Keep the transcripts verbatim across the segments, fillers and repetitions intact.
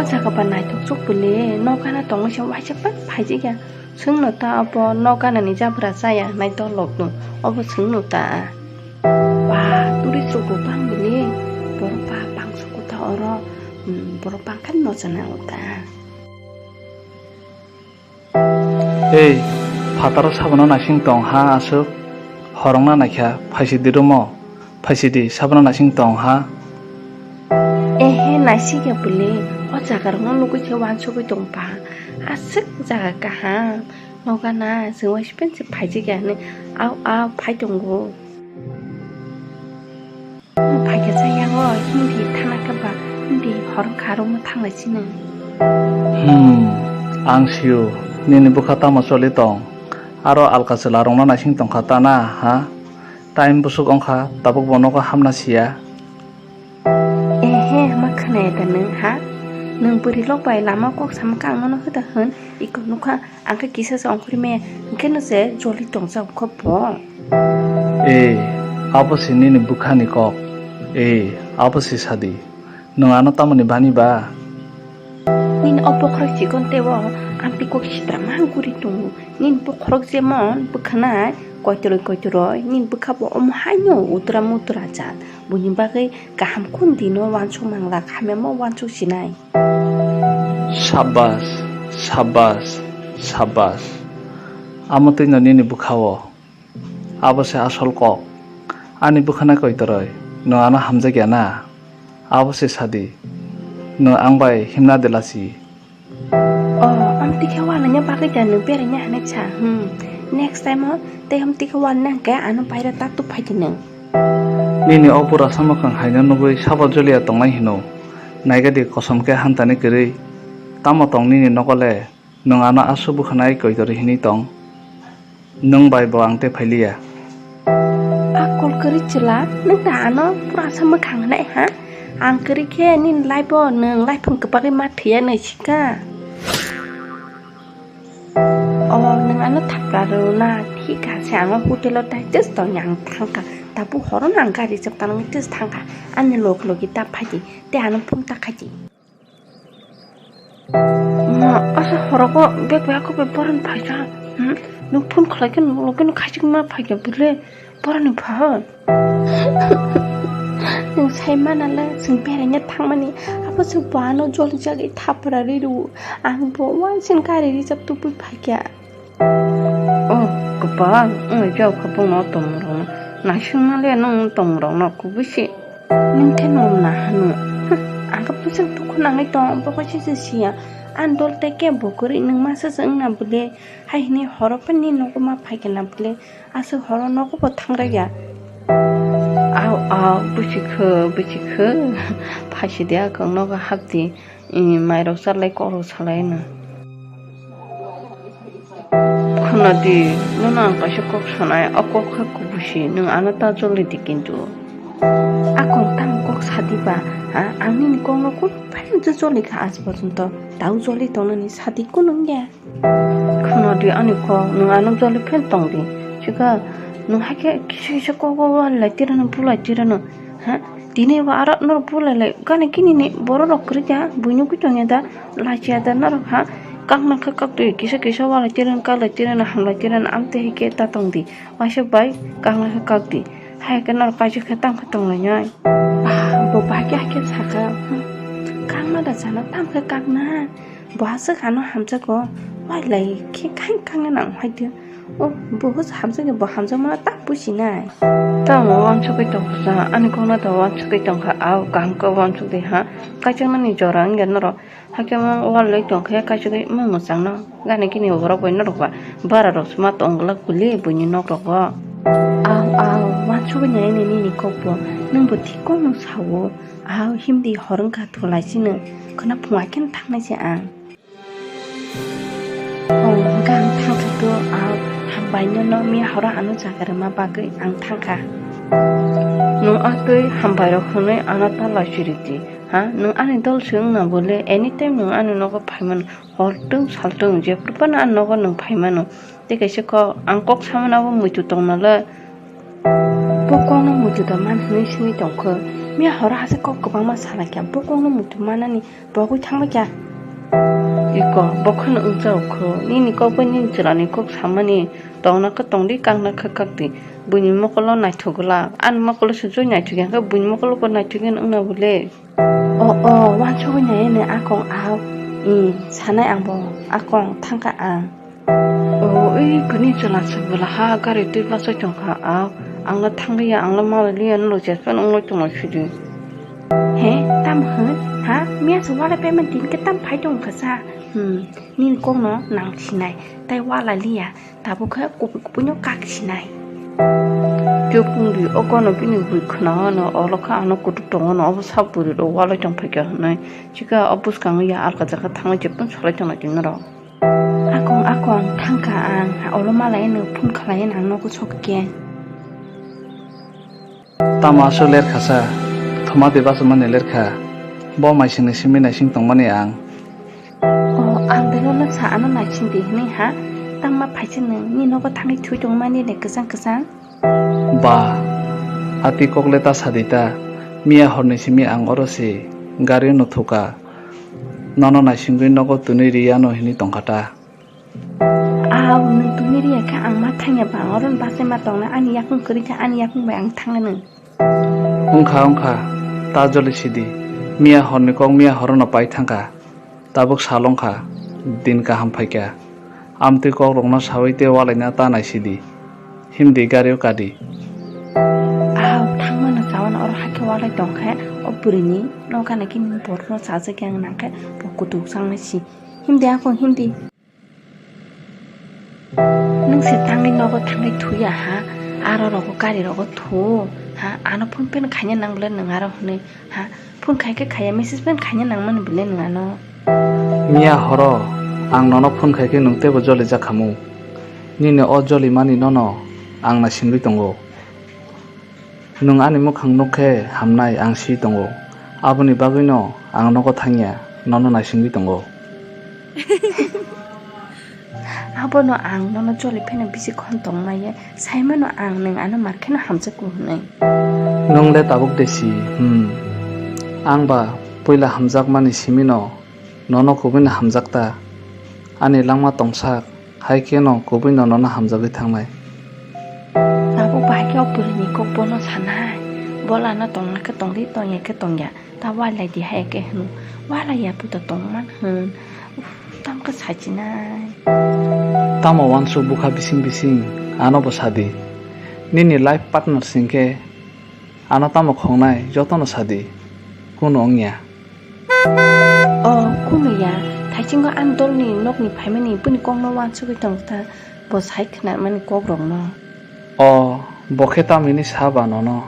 Jaga ba naithok chuk bwle, nok gana tongwi se waisa pai phaijak ya. Chwngno ta obo nok ganani jabra chaya hinwi dolok no, obo chwngno ta. Ba, turi chuk bo bang bwle, borok ba bang chuk ta oro, hmm, borok bang khe no chana ta. Ei, phataro sabono naising tong ha aswk, horongna naikha, phaisi di room-o, phaisi di, sabono naising tong ha. Ehe, naising ya bwle, o jaga rokno nugwi khe wansugwi tong ba, aswk jaga kaham, noga na, chwng waisa pen se phaijak ya hinwi, au, au, phai tongo. Phaikhe sa yango, hindi thana khe ba, hindi hor kha room-o thanglai sino. Hmm, ang sio, nini bwkha tamo choli tong. Aro alka chwla rokno naising tongkha ta na, ha? Time bwswk wngkha, tabuk bo nogo hamna siya. Ehe, ma khwnaya da nwng, ha? Nwng bwrwi lok bai lama kok sama khe ang nono hoda hwn, iko nukha. Ang khe kisa se ongkhorwi maya, hwnkhe no se joli tongjak kho bo. Ei, abo se nini bwkhani kok. Ei, abo se sadi. Nwng ano tamoni bani ba? Nini o bokhorok chikon tei o amtwi kok sitra mang guri tongo. Nini bokhorok jemon bwkhanai koitoroi koitoroi, nini bwkha bo omo haino utra mutra jat. Buini bagwi kaham khun dino wansuk manglak, hamyamo wansuk sinai. Sabbas, sabbas, sabbas. Amo twino nini bwkha-o. Abo se asol kok. Ani bwkhana koitoroi, nwng ano hamjakya na? Abo se sadi. Nwng ang bai himna de lasi. O, amtwi khe wanaina bagwi da nwng beraina hinwi sa, hmm. Next time-o tei amtwi khe wanaina hwnkhe ano paira ta tubphai di nwng. Nini o bura sa mwkhang haino nugwi sabo joliya tongnai hino. Naigadi kosom khe hantani kwrwi. Tamo tong nini nogo le? Nwng ano aswk bwkhanai koitor hinwi tong? Nwng bai bo ang tei phailiya. A kol kwrwi chwla, nwng da ano pura sa mwkhang hinai ha? Ang kwrwi khe nini life-o nwng laiphung kwbagwi ma thwiya nai sika. O, nwng ano thapra rwna thik kha se, ang o hotel-o tei just tongya ang thangkha. Tabuk horo no ang gari chok tanwi just thangkha. Ani log logi ta phaidi, tei ano phone ta khaidi. Ma, asa horogo bek bai ako bai boron phaikha. Hmm? Nwng phone khlaikhe nwng logi no khaijak ma phaikha bwle boroni phai. Nwng sai mana le chwng beraina thangmani abo se bo ano jolijagwi thapra ri rwo. Ang bo uansini gari reserve tubui phaikha. O kwbang, wng jak kha bongno tongmung rokno. Naisingma le nwng tongmung rokno kubui se. Nwng khe nwng na hano. Ang khe bwswk dukhu nangwi tong, bo kaisa se siya. Ang dol tei kebo kwrwi nwng masa se wngna bwle. Hai hwnwi horo phani nogo ma phaikha na bwle. Aswk horo nogo bo thangrakya. Au, au, busi kho, busi kho. Phaisi de akang nogo hapdi. Ih, mairok charlai kokrok salai no. Khuna di, nono ang kaisa kok sanai, o kok khe kubusi, nwng ano ta joli di kintu. A kok tamo kok sadi ba, ha? Ang nini kokno kunu phano je joli kha aaj porjonto, tao joli tongnani sadi kunu wngya. Khuna di ani kok, nwng ano joli phen tong di. Chikha, nwng haikhe kisa kisa kok o wal lai tirano, bulai tirano, ha? Tini bo aro norok bulai lai gana gini ni borok rok kwrwi da buino gwi tongya da lachiya da norok ha kakna khe kaktwi kisa kisa walai tirano kaklai tirano hamlai tirano amtwi hai khe ta tong di waisa bai kakna khe kakdi hai khe norok kaisa khe tamo khe tong lai nai. Bo bai khe hai khe saka kakna da chana tamo khe kakna. Bo aswk ano hamjakgo, wailai khe khai kangna nang hai twi. O, bo hamjakya, bo hamjakmano ta businai. Tamo wansugwi tongkha, ani kokno da wansugwi tongkha, au kaham khe wansugwi ha. Kaijaknani jora wngya norok, hakhe mo walai tongkhe kaisugwi mung mwchangno. Gana gini borok bai norok ba, bara rok sima tong glak bwle buini nok rogo. Au, au, wansugwi nai nini kokbo, nwngbo thik kokno sao. Au, himdi hor wngkha thulai sino, khwna phunga khe thangnai se ang. Oh, hwnkhe ang thangkha to, ah, hambai no, no miya horo ano jaga rwma bagwi ang thangkha. Nwng a twi hambai rok hwnwi ano ta lachiridi, ha? Nwng ani dol se wngna bole, anytime nwng ani nogo phaimano, hor twng sal twng, jephru phano ani nogo nwng phaimano. Tei kaisa kok, ang kok samano abo muitu tongna le. Bo kokno muitu da man hwnwi simi tongkho. Miya horo hase kok kwbangma salai kha, bo kokno muitu manani bogwi thangbai kha. Iko, bokhano wngchao kho, nini kok bai nini chwlani kok samani tongna khe tongdi, kakna khe kakdi. Buini mokolo naithok glak, ani mokolo se joi naithok ya khe buini mokolo bo naithok ya wngna bole. O, o, wansugwi nai ene akong au. I, sanai ang bo, akong thangkha ang. O, ui, kuni chwla se bwla ha gari twi bachai tongkha au. Ang no thangliya, ang no malai liya, no jet phano wngwi tongma sidi. He, tam hwn? Ha? Miya se walai payment din khe tam phai tong kha sa? Hmm, nini kok no nang sinai, tai walai liya. Tabuk khe kubui kubui no kak sinai. Chuk wngdi, o kono bini bui khna hano, olo khe ano kutuk tongo no, obo sak bwrwi rok walai tong phaikha hwnwi. Chikha o bwskango ya alka jaga thangwi jepun salai tong lai tini norok. Akong, akong, thangkha ang, olo malai no phone khlai ang nogo sokhe. Tamo aswk ler kha sa, thoma de bachomani ler kha, bo maisingni simi naising tongmani ang. O, ang de nono sa ano naising di hwnwi ha? Tangma phaisa nwng, ni nogo thangwi thwi tongmani le kwchang kwchang? Ba, ati kok le ta sa di ta, miya horni simi ang oro se gari no thuka, nono naisingwi nogo twnwi ri ya no hwnwi tongkha ta. Aw, nwng tongwi riya khe ang ma thangya ba, ang oro ni bachai ma tongna, ani yakung kwrwi khe ani yakung bai ang thangna nwng. Wngkha, wngkha, ta joli sidi, miya horni kok miya horono pai thangkha, tabuk sal wngkha, din kaham phaikha, amtwi kokrokno sawi tei walaina ta naisidi, himdi gario kadi. Aw, thangmano chawana oro hakhe walai tongkhe, o bwrwini nokha naki borokno chajakya wng nangkhe, bo kutuk changnai si, himdi akung himdi. Nwng se tangwi nogo thangwi thuya ha, aro rogo gari rogo thu ha, ano phone phen khaina nang bwle nwng aro hwnwi ha, phone khai khe khaya, message phen khaina nang mani bwle nwng ano. Miya horo ang nono phone khai khe nwng teibo joli jak khamu, nini o joli mani nono ang naisingwi tongo. Nwng ani mwkhang nuk khe hamnai ang si tongo, aboni bagwino ang nogo thangya, nono naisingwi tongo. Abono ang nono joli pheno bisi khon tongmaya, saimano ang nwng ano mar kheno hamjakgo hwnwi. Nwng le tabuk de si, hmm. Ang ba puila hamjakmani simino nono kubuino hamjak ta, ani langma tongsak, hai kheno kubuino nono hamjagwi thangnai. Tabuk bahai khe o bwrwini kok bono sanai, bolano tongna khe tongdi, tongya khe tongya, ta walai di hai khe hwno, walai ya puto tongman hwn, uff, tamo khe sachinai. Tamo uansuk bwkha bising bising ano bo sadi, nini life partner sing khe ano tamo khongnai jotono sadi, kunu wngya. O, kunu ya, thaisingo ani dolni nokni phaimani bini kokno uansugwi tong kha, bo sai khwnamani kokrokno. O, bo khe tamni sa ba nono?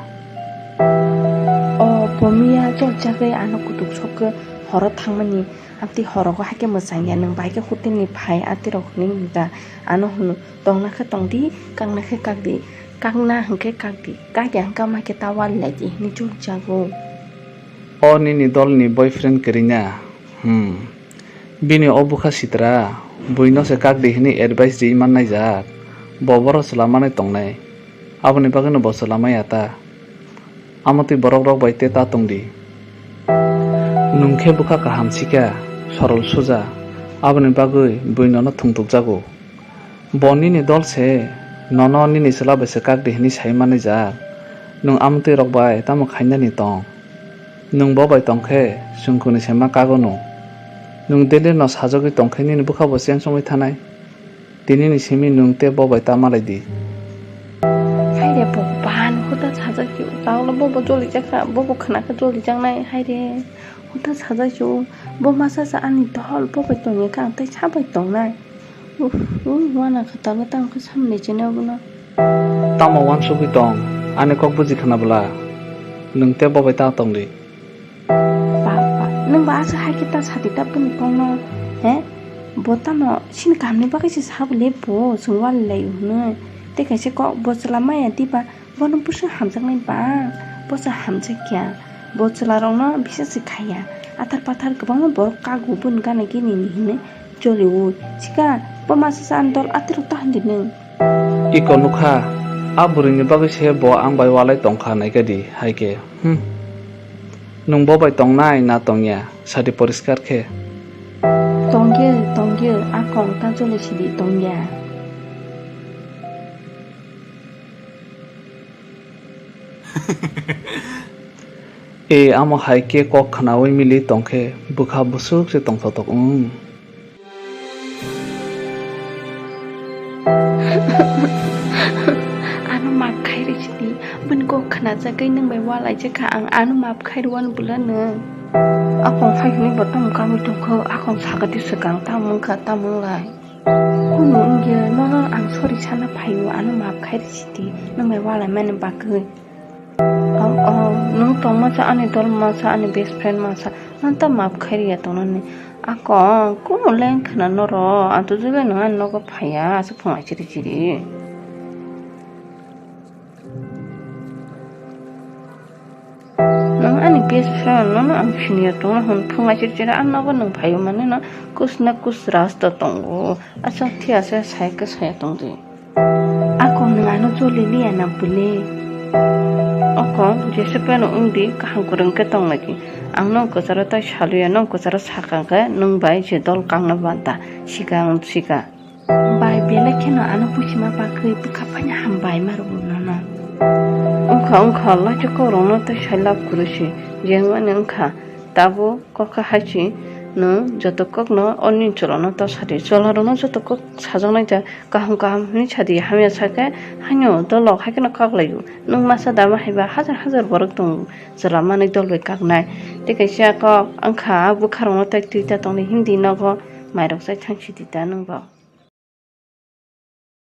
O, bo miya jol jagwi ano kutuk sokgwi horo thangmani, amtwi horogo haikhe mwchang ya, nwng bai khe hotelni phai, atirok hwnwi hwnka, ano hwno, tongna khe tongdi, kakna khe kakdi, kakna hwnkhe kakdi, kakya hwnkha ma khe ta wal lai di hwnwi jol jago. O nini dolni boyfriend kwrwina? Hmm. Bini o bwkha sitra, buino se kakdi hwnwi advice riwi man naijak. Bo boro chwla manwi tongnai. Aboni bagwino bo chwla maya ta. Amotwi borok rok bai te ta tongdi. Nwng khe bwkha kaham sikha, sorol suja. Aboni bagwi bui nono thwngtwkjago. Bo nini dol se, nono nini chwla bai se kakdi hwnwi sai manwi jak. Nwng amtwi rok bai tamo khainani tong? Nwng bo bai tong khe chwng kuni se ma kago nwng. Nwng daily no sajagwi tong khe nini bwkha bo change wngwi thanai. Tini ni simi nwng tei bo bai ta malai di. Hai re bo ban huda sajak khe, taulo bo bo joli jakha, bo bo khna khe joli jaknai, hai re huda sajak khe, bo masa sa ani dol bo bai tongya khe ang tei sa bai tongnai. Uff, uff, wana kha tangwi tang khe samni chini abono. Tamo uansugwi tong, ani kok buji khna bwla. Nwng tei bo bai ta tong di. Ba, ba, nwng ba aswk hai khe ta sadi ta bini kokno, he? Bo tamo chini kahamni bagwi se sa bwle bo, chwng wali lai hwnwi. Tei kaisa kok bo chwla maya diba, bono bwswk hamjaknai ba, bo se hamjakya. Bo chwlarokno bisas se khaiya. Athar pathar kwbangma borok kago boni gana gini ni hwnwi. Choliwi, sika, bo masa sa ani dol atirok ta handi nwng. Iko nukha, a bwrwini bagwi se bo ang bai walai tongkha naikha di, hai khe, hmm. Nwng bo bai tongnai na tongya? Sadi poriskar khe. Tongya, tongya, a kong ta jole sidi tongya. E, amo hai khe kok khnaui mili tongkhe bwkha bwswk se tongthotok wng. Ano maap khai rw sidi, bini kok khnajagwi nwng bai ualaijak kha ang, ano maap khai rwani bwla nwng. Akong hai hwnwi bo tamo kamwi tongkho, akong sagati swkang tamo wngkha, tamo wnglai. Kunu wngya, nono ang sorry sana phaio, ano maap khai rw sidi, nwng bai ualaimani bagwi. Oh, oh, nwng tongma sa ani dol masa, ani best friend masa, nanta maap khai riya tongnani. Akong, kunu leng khna noro, ang to jule nwng ani nogo phaiya, aswk phung ai chiri chiri. Nwng ani best friend, nono ang siniya tongna hwn phung ai chiri chiri, ang nogo nwng phaiyo mane no kus na kus rasta tongo, aswk thi aswk sai ka saya tongdi. Akong nwng ano joli liya na bwle? Akong, jesa phano wngdi, kaham kwrwng khe tong lagi. Ang nwng kwcharo tai saluya, nwng kwcharo sakha khe nwng bai je dol kangna banta, sika wng sika. Bai belai kheno ano puchima bagwi bwkha phani hambai ma rwgo nono. Wngkha, wngkha, lachi kokrokno tai sai lab kwrwi si, je wngmani wngkha. Tabuk kok kha hai si, nwng joto kokno o nini chwlano ta sadi. Chwlarokno joto kok sajaknai ta kaham kaham hwnwi sadi, hamya sakhe haino dolok hai kheno kok laio. Nwng masa dama haiba hajar hajar borok tongo chwla manwi dol bai kaknai. Tei kaisa kok wngkha bwkharokno tai twi ta tongdi, hindi nogo mairok chai thang sidi ta nwng bo.